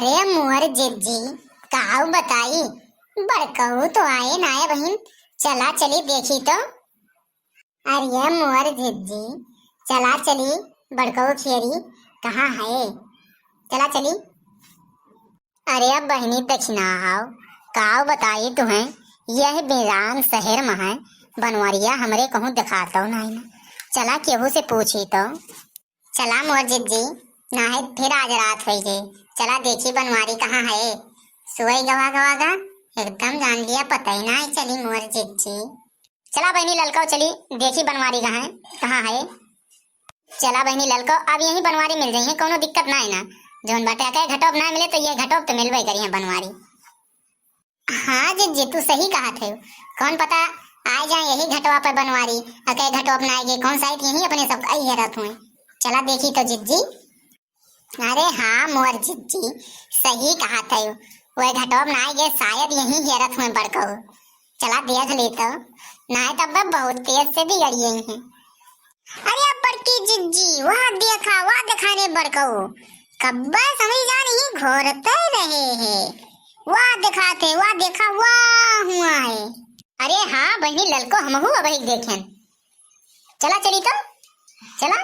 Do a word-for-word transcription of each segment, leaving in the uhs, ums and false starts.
अरे मोर जिज्जी, काऊ बताई, बड़कऊ तो आए ना है बहिन, चला चली देखी तो। अरे मोर जिज्जी, चला चली, बड़कऊ खेरी कहाँ है, चला चली। अरे अब बहिनी दखिना हाव, काव बताई तुहैं, यह बिरान शहर में है, बनवरिया हमरे कहूँ देखातौ नाहीं ना। चला केहू से पूछी तो। चला मोर जिज्जी, नाहीं फिर आज रात होई गई। चला देखी बनवारी कहाँ है, सोई गवा गवा गा, एकदम जान लिया पता ही नाहीं चली मोर जिज्जी। चला बहिनी ललकौ चली, देखी बनवारी कहाँ है, कहाँ है। चला बहिनी ललकौ, अब यहीं बनवारी मिल जाई है, कौनो दिक्कत ना है ना। जौन बाटे अकई घटोप ना मिले तो ये घटोप तो मिलबे करी है बनवारी। हाँ जिज्जी, तू सही कहत है, कौन पता आ जाए यही घटवा पे बनवारी, अकई घटोप ना आएगी, कौन साइत यहीं अपने सब आई हेरत हुए। चला देखी तो जिज्जी। अरे हाँ मोर जिज्जी, सही कहत है, वह घटोप ना आए गे, शायद यहीं हेरत हुए बड़कऊ। चला देख ले तो, ना तब बहुत तेज से बिगड़ गई है। अरे अब बड़की जिज्जी, वह देखा, वह देखा रे बड़कऊ, कब्बे समझ जान ही घोरते रहे है, वह देखाते, वह देखा, वह हुआ है। अरे हाँ बहिनी ललकौ, हमहू अब ही देखेन। चला चली तो, चला।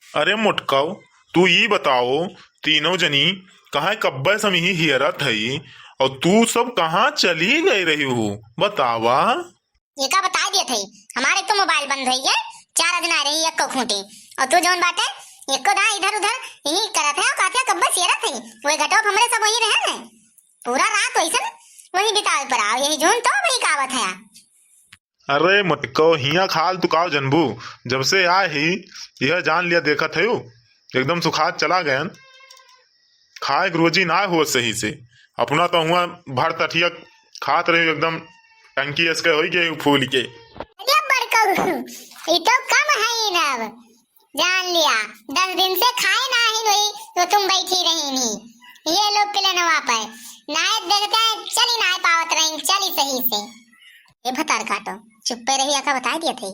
अरे मोटकऊ, तू ई बताओ, तीनों जनी कहाँ कब्बे से हम यहीं हियरत हई, और तू सब कहाँ चली गई रही हो, बतावा। ये का बताई दिया थई, हमारे तो मोबाइल बंद होई गए, चार्ज ना रही, एको खूंटी, और तू जौन बाटे, एको दांय इधर उधर यही करत है, और कहत है कब्बे से हियरत है, वही घटोप हमरे सब वही रहे हैं, पूरा रात वैसन वही बितावे पर आओ, यही जौन तो वही कावत है। अरे मोटकऊ, हियाँ खाल तू काव जनबू, जब से आए ही, यह जान लिया देखत है, एकदम सुखात चला गयन। खाए के रोजी ना हुआ सही से, अपना तो हुआ भर तठिया खात रहे, एकदम टंकी असके होई गए फूल के। अरे बड़कऊ, ई तो कम है ना, जान लिया, दस दिन से खाए ना ही नहीं, तो तुम बैठी रही नहीं, ये लोग पिलनवा पे, ना देखते हैं, चली ना पावत रही, चली सही से। ए भतार काटो, चुप्पे रही, आका बताई दिया थे।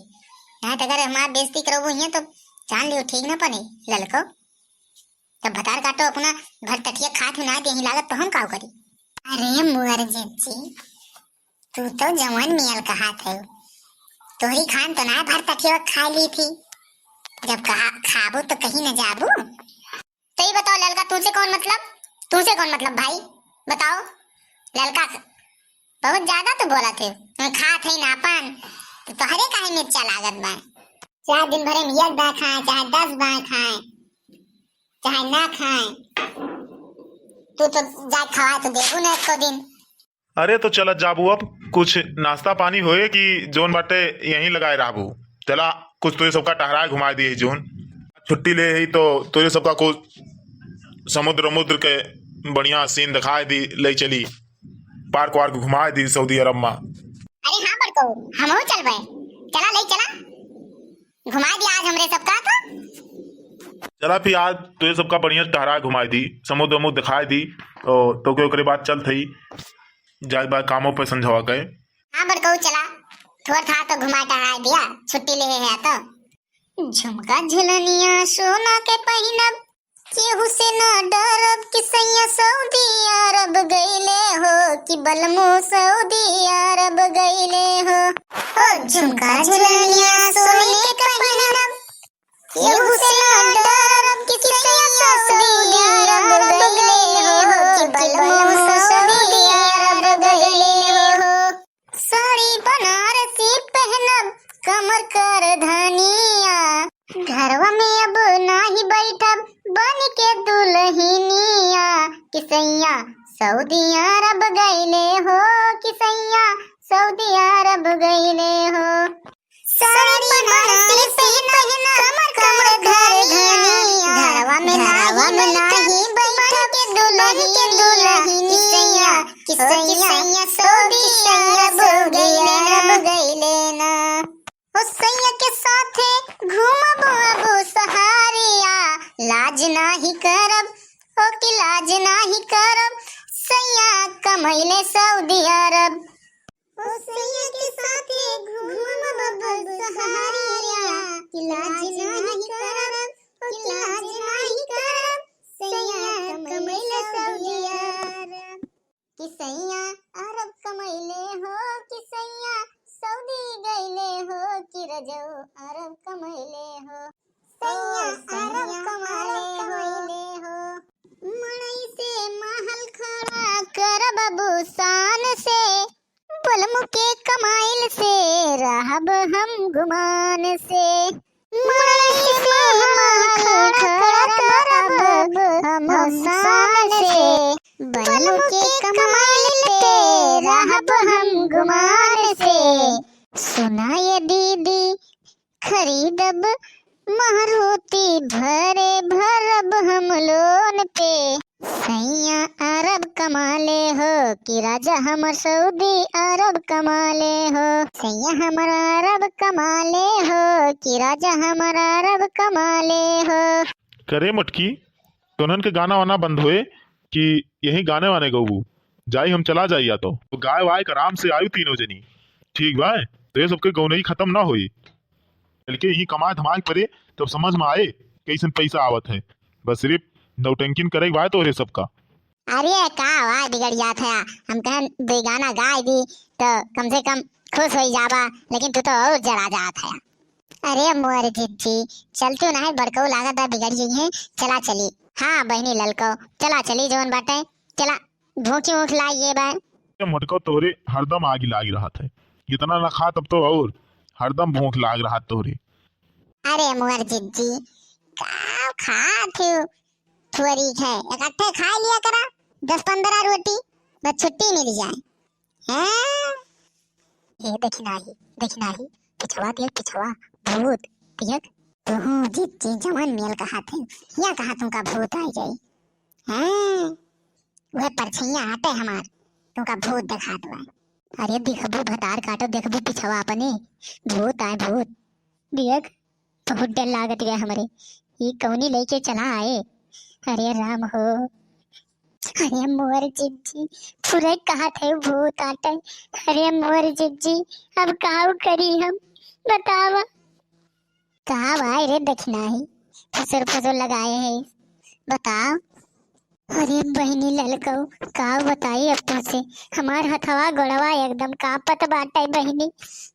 ना तो अगर हमार बेइज्जती करबू हियां तो जान लियो ठीक ना बने, ललकौ। जब भतार काटो अपना भर तठिया खात में ना देही लागत तो हम काव करी? अरे मुअर जिज्जी, तू तो जवान मियल कहात है। तोहरी खान तो ना भर तठिया खा ली थी। जब कहा खाबू तो कहीं न जाबू। तो ये बताओ ललका, तुमसे कौन मतलब, तुमसे कौन मतलब भाई, बताओ। ललका बहुत ज्यादा तो बोला थे, मैं खात है ना अपन, तो तोहरे काहे मिर्चा लागत बा? चाहे दिन भरे में एक बार खाए, चाहे दस बार खाए, चाहे ना खाए, तू तो जाए खवाए तो देबू ना एको दिन। अरे तो चलत जाबू, अब कुछ नाश्ता पानी होए कि जौन बाटे यहीं लगाए रहबू? चला कुछ तोरे सबका टहराए घुमाए दिए जौन। छुट्टी ले ही तो तोरे सबका कुछ समुद्र वमुद्र के बढ़िया सीन दिखाए दी, ले चली पार्क वार्क घुमाए दी सऊदी अरब मा। अरे हाँ बड़कऊ, हमहू चलबे, चला ले चला। घुमाए दी आज हमरे सबका तो। चला फिर आज तोरे सबका बढ़िया टहरा घुमाए दी, समुद्र वमुद्र दिखाए दी, और तो के ओकरे बाद चल थई जाए बा कामों पे संझवा के। हाँ बड़कऊ चला, थोड़ था तो घुमाए टहराए दिया, छुट्टी ले है तो। झुमका झुलनिया सोना के पहिनब, केहू से ना डरब कि सैया सऊदी अरब गइले हो, कि बलमू सऊदी अरब गइले हो। ओ झुमका झुलनिया सोने के पहिनब, केहू से ना डरब कि सैया सऊदी अरब गइले हो, कि बलमू सऊदी अरब गइले हो। साड़ी बनारसी पहनब, कमर कर धनिया, घरवा में अब नाही बैठब, बन के दुल्हनिया, कि सैया सऊदी अरब गइले हो, कि सैया सऊदी अरब गइले हो। साड़ी बनारसी पहनब, कमर कर धनिया, घरवा में नाही बैठब, बन के दुल्हनिया, कि सैया सऊदी अरब गइले ना। ओ सैया के साथे घूमबो अबू सहरिया, लाज नाही करब, ओ कि लाज नाही करब, सैया कमइले सऊदी अरब। ओ सैया के साथे घूमबो अबू सहरिया, कि लाज नाही करब, ओ कि लाज नाही करब, सैया कमइले सऊदी अरब। सैया अरब कमैले हो कि सैया सऊदी गैले हो कि रजऊ अरब कमैले हो। सैया अरब कमैले हो। मड़ई से महल खड़ा करब अब शान से, बलमु के कमाइल से रहब हम गुमान से। मड़ई से महल खड़ा करब हम शान से, बलमु के कमाइल से रहब हम गुमान से। सुना ये दीदी, खरीदब मारुति भरे भरब हम लोन पे। सैया अरब कमाले हो कि राजा हमर सऊदी अरब कमाले हो। सैया हमर अरब कमाले हो कि राजा हमर अरब कमाले हो। करे मटकी, तोनन के गाना वाना बंद होए कि यही गाने वाने गौबू? जाई हम चला जाई या तो। तो गाय वाय के आराम से आयु तीनों जनी, ठीक बा? तो ये सबके गौनई खत्म ना होई, बल्कि यही कमाए धमाए परे तब समझ में आए कैसन पैसा आवत है। बस सिर्फ नौटंकिन करे के बा तोहरे सबका। अरे का आवाज बिगड़ जात है, हम कहन दुई गाना गाय दी तो कम से कम खुश हो जाबा, लेकिन तू तो और जरा जात है। अरे मोर जिज्जी, चलतू ना है, बड़कऊ लागत बा बिगड़ गई है, चला चली। हाँ बहिनी ललको, चला चली जवन बाटे, चला भूखी ऊख लाई ये बा। ये मोटको तोहरे हरदम आगी लागी रहत है, इतना ना खा तब तो और हरदम भूख लाग रहत तोहरे। अरे मोर जिज्जी, का खात हो? थोड़ी है, इकट्ठे खा लिया करा, दस पन्द्रह रोटी, बस छुट्टी मिल जाए। हैं? ए दखिनाही, दखिनाही, पिछवा देख, पिछवा, भूत, देख। तुहू जिज्जी जवन मेल कहा थे, या कहा तुमका भूत आ जाई। हैं? वह परछैया आटे हमार, तुमका भूत देखात बा। अरे देखबू भतार काटो, देखबू पिछवा अपने, भूत आए भूत। देख, बहुत डर लागत बा हमरे, ई कौनी लेके चला आए। अरे राम हो, अरे मोर जिज्जी, फुरे कहा थे भूत आटे। अरे मोर जिज्जी, अब काऊ करी हम, बतावा। का भाई रे दखिनाही, फुसुर फुसुर लगाए है, बताओ। अरे बहिनी ललकऊ, का बताई अब तुझसे, हमार हथवा गोड़वा एकदम कांपत बाटे बहिनी,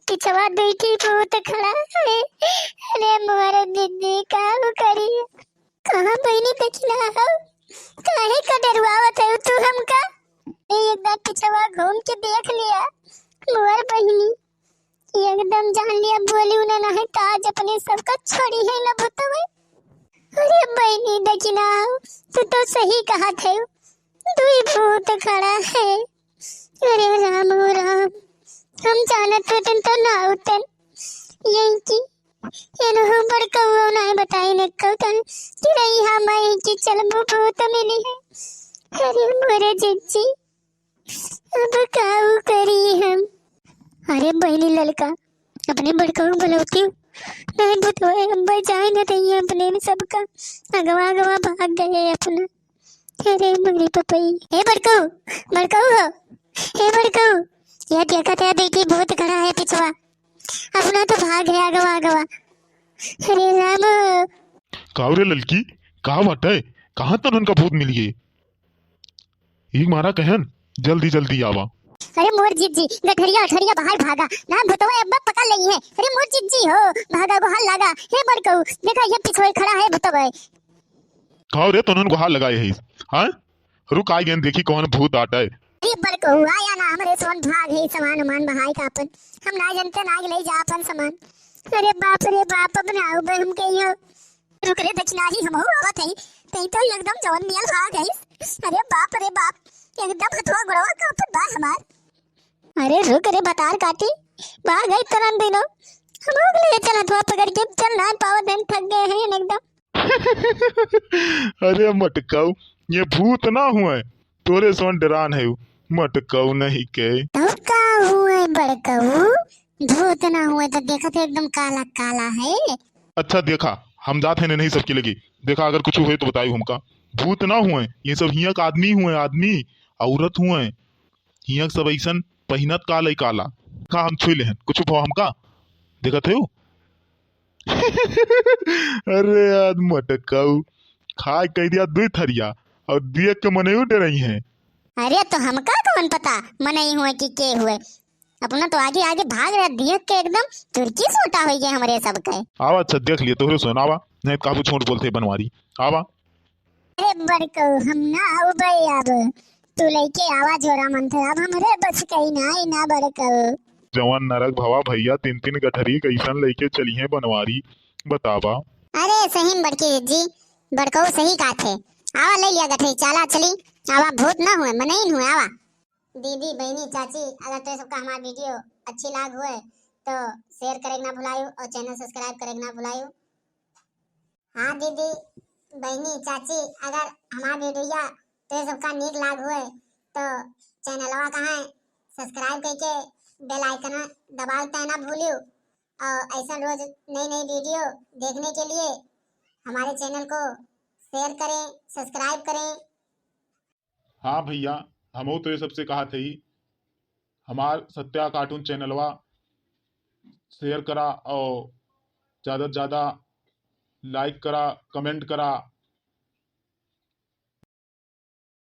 पिछवा दुई ठी भूत खड़ा है। अरे मोर जिज्जी, काऊ करी? कहाँ बहिनी दखिनाहो? काहे का डरवावत है तू हमका? ए, एक बार पिछवा घूम के देख लिया मोर बहिनी, एकदम जान लिया बोली उन्हें ना है तो आज अपने सबका छोड़ी है ना भूतवे। अरे बहिनी दखिनाहो, तू तो सही कहा थे, दुई भूत खड़ा है। अरे राम हो राम, हम जानत होतन तो ना होतन। यही की एनहु बड़कऊ नाय बताई ने कहतन कि रही हम आई कि चलबू भूत मिली है। अरे मोरे जिज्जी, अब काऊ करी हम? अरे बहिनी ललका, अपने बड़कऊ बुलौती, नहीं भूतवा अब्बा जाए न रही अपने में सबका अगवा अगवा भाग गए अपना। अरे मोरे पपई, ए बड़कऊ, बड़कऊ हो, ए बड़कऊ, या देखत है बेटी भूत खड़ा है पिछवा, अपना तो भाग है अगवा अगवा। अरे राम। काऊ रे ललकी, का बाटे? कहाँ तनन का भूत मिल गए? ई मारा कहन, जल्दी जल्दी आवा। अरे मोर जिज्जी, गठरिया उठरिया बाहर भागा, ना भूतवा अब्बा पकड़ लेई है। अरे मोर जिज्जी हो, भागा गोहार लागा। हे बड़कऊ, देखा ये पिछवा खड़ा है भूतवा। काऊ रे तनन गोहार लगाए है, हाँ? रुक, आइ गएन, देखी कौन भूत आटै। अरे बड़कऊ, आया ना, हमरे सोन भाग है, सामान उमान बहाई का अपन। हम ना जनते ना ले जा अपन सामान। अरे बाप रे बाप, अब ना आऊ बे हमके यहाँ। रुक रे दखिनाही, हमहू आवत है। तई तो एकदम जवन मियल भाग है। अरे बाप रे बाप, एकदम हथवा गोड़वा कांपत बा हमार। अरे रुक रे भतार काटी, भाग गई तरन दिनो। हमहू के ले चल हथवा पकड़ के, चल ना पावत है, थक गए हैं एकदम। अरे मटकाऊ, ये भूत ना हुए, तोरे सोन डरान है, मटकाऊ नहीं के। तब का हुए बड़कऊ? भूत ना हुए तो देखत है एकदम काला काला है। अच्छा देखा, हम जात हैं नहीं सबके लगी, देखा अगर कुछ हुए तो बतायू हमका। भूत ना हुए, ये सब हियाँ का आदमी हुए, आदमी, औरत हुए, हियाँ सब ऐसन पहिनत काला ही काला। का हम छुई लेहन, कुछ भवा हमका? देखत है? अरे यार मटकाऊ, खाए कह दिया दुई थरिया और देख के मने उठ रही हैं। अरे तो हमका कौन पता मनई हुए कि के हुए, अपना तो आगे आगे भाग रहा, देख के एकदम चुरकी सोटा होइ गए हमरे सबके। आवा, अच्छा देख लिए तोहरे सोन, आवा, नहीं तो काबू झूठ बोलते बनवारी। आवा। अरे बड़कऊ, हम ना आउबे अब, तू लइके आवा झोरा मंथरा, अब हमरे बस कई ना, ई ना बड़कऊ। जवन नरक भवा भैया, तीन तीन गठरी कैसन लइके चलिहे बनवारी, बतावा। अरे सही में बड़की जी, बड़कऊ सही कहत है। आवा ले लिया गठरी, चाला चली। आवा, भूत ना हुए, मनई हुए, आवा। दीदी, बहनी, चाची, अगर तो सबका हमार video अच्छी लाग हुए तो share करे के ना भुलायु और channel subscribe करे के ना भुलायु। हाँ दीदी, बहनी, चाची, अगर हमार video तो सबका नीक लाग हुए तो चैनलवा कहाँ subscribe करके bell icon दबावे के ना भूलियो। और ऐसा रोज नई नई video देखने के लिए हमारे channel को share करें, subscribe करें। हाँ भैया, हमहू तो ये सबसे कहा थे, हमार सत्या cartoon चैनलवा share करा और ज़्यादा से ज़्यादा like करा, comment करा